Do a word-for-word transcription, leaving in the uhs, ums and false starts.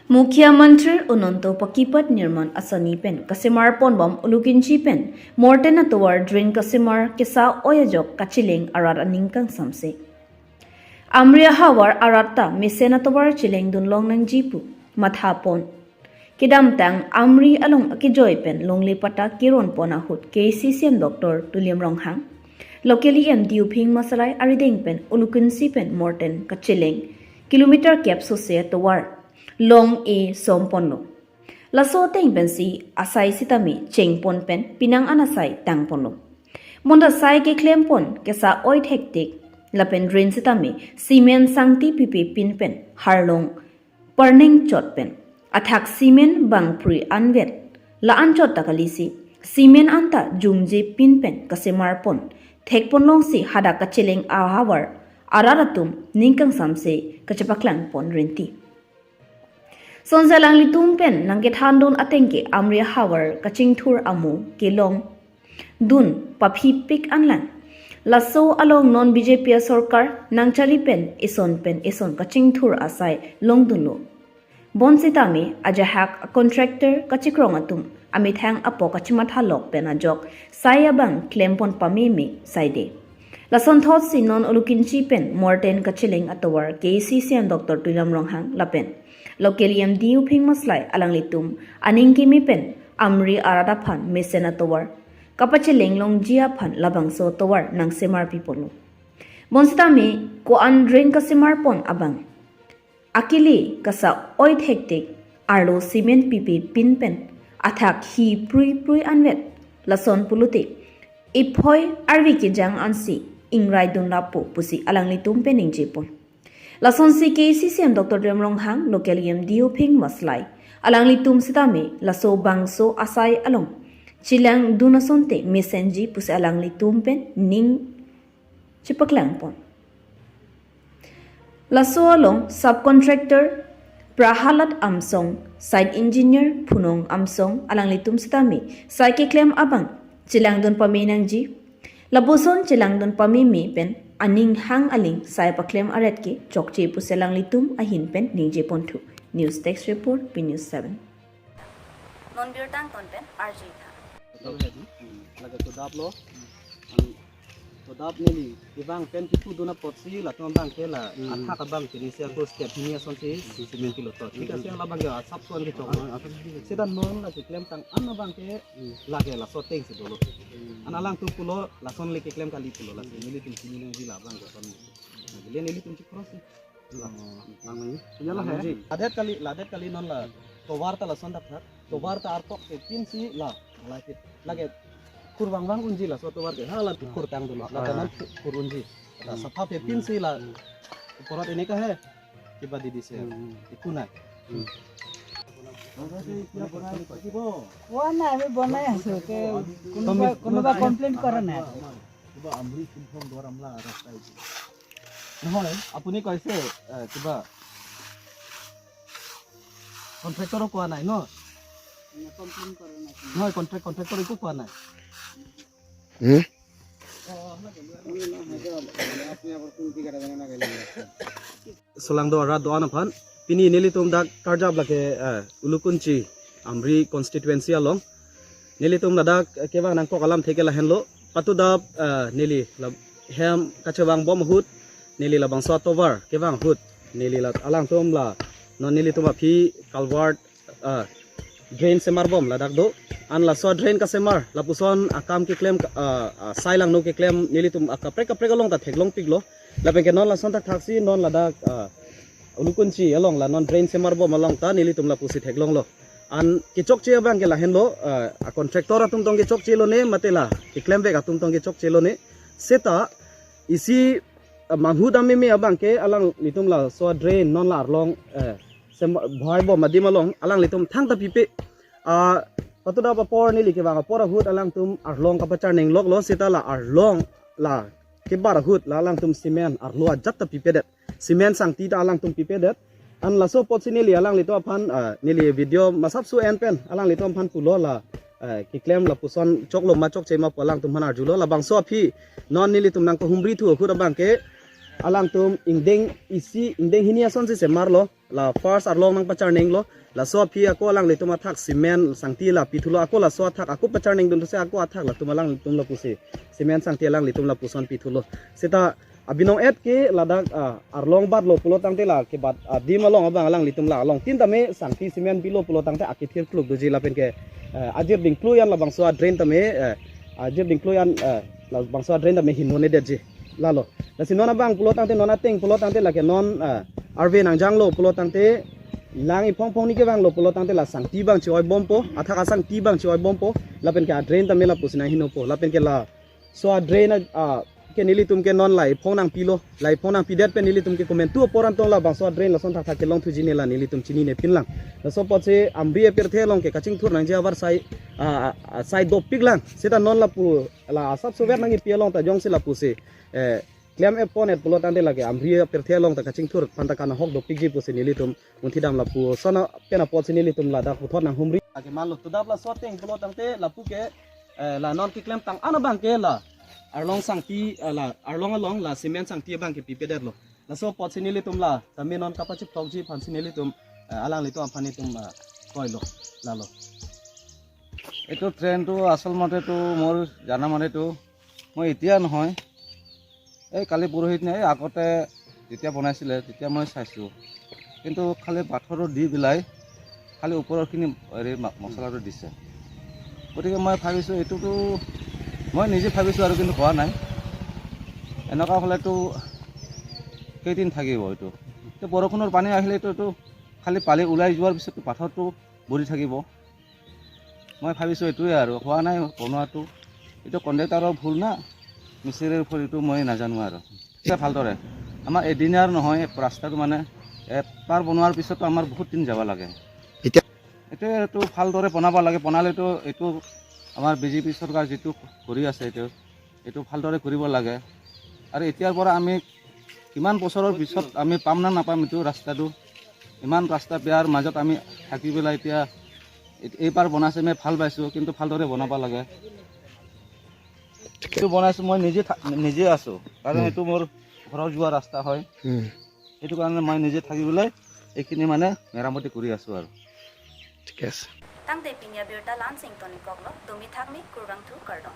Mukhyamantri Unonto Pakipat Nirman Asani pen kasemar ponbom Ulukunchi pen Morten atovar drain kasemar kesa oi ajok kacheleng arat aning kangsamse. Amri ahavar arat ta mesen atovar chelengdun longnangji pu matha pon. Kedamtang Amri along akejoi pen longle patta keron pon ahut K C C M Doctor Tuliram Ronghang, local E M Diuphing Masalai arideng pen Ulukunchi pen Morten kacheleng kilometer kep sose atovar long-e som ponlo. Laso ateng pensi asai sitame cheng pon pen penang an asai tang ponlo. Bonta sai keklem pon kesa oi thektik lapen drain sitame cement sangti pipe pin pen harlong parneng chot pen athak cement bangpri anvet la-an chot ta kalisi cement anta jumje pin pen kasemar pon thek pon longsi hadak kacheleng ahavar arat atum ning kangsamse kachepaklang pon rinti. Sonse alanglitum pen nangkethandun ateng ke Amri ahavar kachingthur amo kelongdun paphipik anlang. Laso along non B J P asorkar nangchari pen eson pen eson kachingthur asai longdunlo. Bonsitame ajahak contractor kachikrong atum amethang apok kachimatha lok pen ajok sai abang klem pon pameme saide. Lason thotsi non Ulukunchi pen Morten kacheleng atovar K C C M Doctor Tuliram Ronghang lapen local E M Diuphing Masalai alanglitum aning keme pen Amri arat aphan mesen atovar kapacheleng longji aphan labangso atovar nangsemar pi ponlo. Bonsitame ko-an drain kasemar pon abang akili kesa oi thektik arlo cement pipe pin pen athak hi prui prui anvet lason pulote iphoi arvi kejang ansi ingraidun lapo pusi alanglitum pen ningje pon. Lasonsi K C C M Doctor Tuliram Ronghang, local E M Diuphing Masalai alanglitum sitame laso bangso asai along chelengdun asonte mesenji pusi alanglitum pen ning chepaklang pon. Laso along subcontractor Prahalad Amsong, site engineer Phunong Amsong alanglitum sitame sai keklem abang chelengdun pame nangji. Lapuson chelengdun pameme pen aning hang aling sai paklem aret ke chokche pusi alanglitum ahin pen ningje ponthu. News Desk Report, P News seven. Non birta angton pen R J tha. Lake todap lo. An todap neli kevang pen kepudun apotsi latum abang ke la athak abang ke nisi ako step hini asonsi cement kilo to. Thik ase, labang ke asap suan kechok. Seta non la keklem tang an abang ke lake laso atengsi dolo. An alangtum pulo lason le keklem kali pulo, lasi nelitum chini nangji labang ke son. Neli nelitum chikrosi. Lang, lang, lang. Punya lah, ya. Ladet kali, ladet kali non la. Tovar ta lason dak thak. Tovar ta arpok ke pinsi la. Lake, lake. Kur bang bang unji laso tovar ke. Hala kur tang dulu. Lake non kur unji. La sapha ke pinsi la. Porot ini ka hai. Kiba didi se. Iku na. वो ना, अभी बनाए हैं, सो के কোনোবা, কোনোবা কমপ্লেইন কৰা নাই। কিবা আমৰি চিনফং দুৱাৰ আমলা ৰাস্তা এইটো। নহয়, আপুনি কৈছে, এ, কিবা কণ্ট্ৰেক্টৰক কোৱা নাই ন? কমপ্লেইন কৰা নাই। নহয়, কণ্ট্ৰেক্ট, কণ্ট্ৰেক্টৰ একো কোৱা নাই। হুম? Solangdo arat do-an aphan. Pini nelitum dak karjap lake, eh, Ulukunchi, Amri constituency along. Nelitum ladak, eh, kevang nangkok alamthe ke lahenlo. Patudap, eh, neli la hem kachevang bom ahut. Neli labangso atovar kevang ahut. Neli la alangtum la non nelitum aphi culvert, ah, drain semar bom ladak do. An laso drain kasemar, lapuson akam keklem, ah, ah, sai langno keklem nelitum akaprek kaprek along ta theklongpiklo. Lapen ke non lason thak thaksi non ladak, ah, Ulukunchi along la non drain semar bom along ta nelitum lapusi theklonglo. An kechokche abang ke lahenlo, ah, a contractor atum tong kechokche lone, mate la keklem vek atum tong kechokche lone. Seta isi, ah, manghut ameme abang ke alanglitum laso drain non la arlong, eh, sem-, bhai bom adim along alanglitum thangta pipe. Ah, patudap apor neli kevang apor ahut alangtum arlong kapacharning loklo, seta la arlong la kebar ahut la alangtum cement arlo ajat ta pipedet. Cement sangti ta alangtum pipedet. An laso apotsi neli alanglitum aphan, ah, neli video masapso en pen alanglitum aphan pulo la, eh, keklem lapuson choklo ma chokche ma pu alangtum aphan arjulo. Labangso aphi non nelitum nangkahumri thu ahut abang ke Alangtum ingdeng isi, ingdeng hini asonsi semarlo, la first arlong nangpacharnenglo, laso aphi ako alanglitum athak cement sangti la pithulo, ako laso athak ako pacharnengdun thuse ako athak latum alanglitum lapusi cement sangti alanglitum lapuson pithulo. Seta abinong et ke ladak, ah, arlong batlo pulo tangte la kebat adim along abang alanglitum la along tin tame sangti cement pilo pulo tangte akethir kluk doji lapen ke, eh, ajir dingklu an labangso a-drain tame, eh, ajir dingklu an, eh, labangso a-drain tame hinone detji. Lalo. Lasi non abang pulo tangte non ateng pulo tangte lake non, eh, arve nangjanglo pulo tangte lang iphong phongni kevanglo pulo tangte la sangti bang chi-oi bompo, athak asangti bang chi-oi bompo, lapen ke a-drain tame lapusi nanghinopo, lapen ke laso a-drain a, ah, ke nelitum ke non la iphong nangpilo, la iphong nangpidet pen nelitum ke komantu apor antong labangso a-drain lason thakthak kelong thuji ne la nelitum chinine pinlang. Laso apotsi Amri apirthe along ke kachingthur nangji avarsai, ah, ah, ah, sai dopiklang. Seta non lapu la asap sover nangkipi along ta jongsi lapusi, eh, klem epon et pulo tangte lake Amri apirthe along ta kachingthur aphanta kanahok dopikji pusi nelitum munthidam lapuson pen apotsi nelitum ladak puthot nanghumri. Lake malo tudap laso ateng pulo tangte lapu ke, eh, la non keklem tang an abang ke la arlong sangti, eh, la arlong along la cement sangti abang ke pipedetlo. Laso apotsi nelitum la tame non kapachiplokji aphansi nelitum, eh, alanglitum aphan nelitum, eh, koilo. Lalo. এইটো ট্ৰেইনটো আচল মতেতো মোৰ জানা মতেতো মই এতিয়া নহয়, এই কালি পৰহিত নে এই আগতে যেতিয়া বনাইছিলে তেতিয়া মই চাইছোঁ, কিন্তু খালি পাথৰটো দি পেলাই খালি ওপৰৰখিনি হেৰি মা- মচলাটো দিছে। গতিকে মই ভাবিছোঁ এইটোতো মই নিজে ভাবিছোঁ আৰু, কিন্তু হোৱা নাই। এনেকুৱা হ'লেতো কেইদিন থাকিব এইটো? তো বৰষুণৰ পানী আহিলেতো এইটো খালি পালি ওলাই যোৱাৰ পিছতো পাথৰটো বহি থাকিব। মই ভাবিছোঁ এইটোৱে আৰু, হোৱা নাই বনোৱাটো। এইটো কণ্ডাক্টাৰৰ ভুল না মিস্ত্ৰীৰ ভুল, এইটো মই নাজানো আৰু। এতিয়া ভালদৰে আমাৰ এদিনীয়াৰ নহয়, ৰাস্তাটো মানে এবাৰ বনোৱাৰ পিছতো আমাৰ বহুত দিন যাব লাগে। এতিয়া এইটো, এইটো ভালদৰে বনাব লাগে, বনালেতো এইটো আমাৰ বিজেপি চৰকাৰ যিটো কৰি আছে, এইটো, এইটো ভালদৰে কৰিব লাগে। আৰু এতিয়াৰ পৰা আমি কিমান বছৰৰ পিছত আমি পাম না নাপাম এইটো ৰাস্তাটো? ইমান ৰাস্তা বেয়াৰ মাজত আমি থাকি পেলাই এতিয়া এই- এইবাৰ বনাইছে, মই ভাল পাইছোঁ, কিন্তু ভালদৰে বনাব লাগে। এইটো বনাইছোঁ মই নিজে থা- নিজে আছোঁ, কাৰণ উম। এইটো মোৰ ঘৰৰ যোৱা ৰাস্তা হয়। উম। সেইটো কাৰণে মই নিজে থাকি পেলাই এইখিনি মানে মেৰামতি কৰি আছোঁ আৰু। ঠিকে আছে। Tangte pini abirta la-an sing toni koklo, domi thakmi kurvangthu kardom.